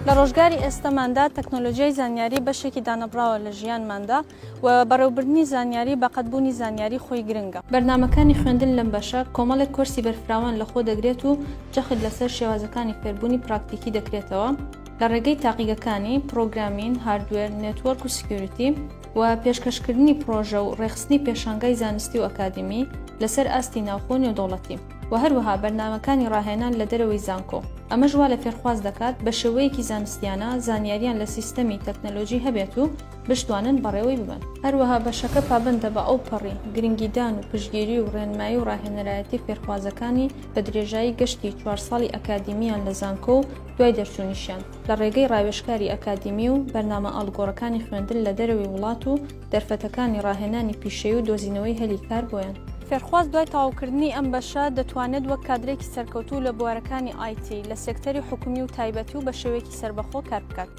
لە ڕۆژگاری ئێستەماندا تەکنۆلۆژیای زانیاری بەشێکی دانەبڕاوە لە ژیانماندا و بەڕێوبردنی زانیاری بە قەد بوونی زانیاری خۆی گرنگە. بەرنامەکانی خوێندن لەم بەشە کۆمەڵێک کۆرسی بەرفراوان لەخۆ دەگرێت و جەخت لەسەر شێوازەکانی فێربوونی پراکتیکی دەکرێتەوە لە ڕێگەی تاقیگەکانی، programming، hardware، network و security، و پێشکەشکردنی پڕۆژە و ڕێکخستنی پێشانگای زانستی و ئەکادیمی لەسەر ئاستی ناوخۆ و نێودەوڵەتی و هەروەها بەرنامەکانی ڕاهێنان لە دەرەوەی زانکۆ، ئەمەش وا لە فێرخواز دەکات بە شێوەیەکی زانستیانە زانیاریان لە سیستەمی تەکنەلۆجی هەبێت و بشتوانن بەڕێوەی ببەن. هەروەها بەشەکە پابەندە بە ئەوپەڕی گرنگیدان و پشتگیری و ڕێنمایی و ڕاهێنەرایەتی فێرخوازەکانی بە درێژایی گەشتی چوار ساڵی ئەکادیمییان لە زانکۆ و دوای دەرچوونیشیان لە ڕێگەی ڕاوێژکاری ئەکادیمی و بەرنامە ئاڵوگۆڕەکانی خوێندن لە دەرەوەی وڵات و دەرفەتەکانی ڕاهێنانی پیشەیی و دۆزینەوەی هەلی کار بۆیان. فێرخواز دوای تەواوکردنی ئەم بەشە دەتوانێت وەک کادرێکی سەرکەوتوو لە بوارەکانی IT لە سێکتەری حکومی و تایبەتی و بە شێوەیەکی سەربەخۆ کار بکات.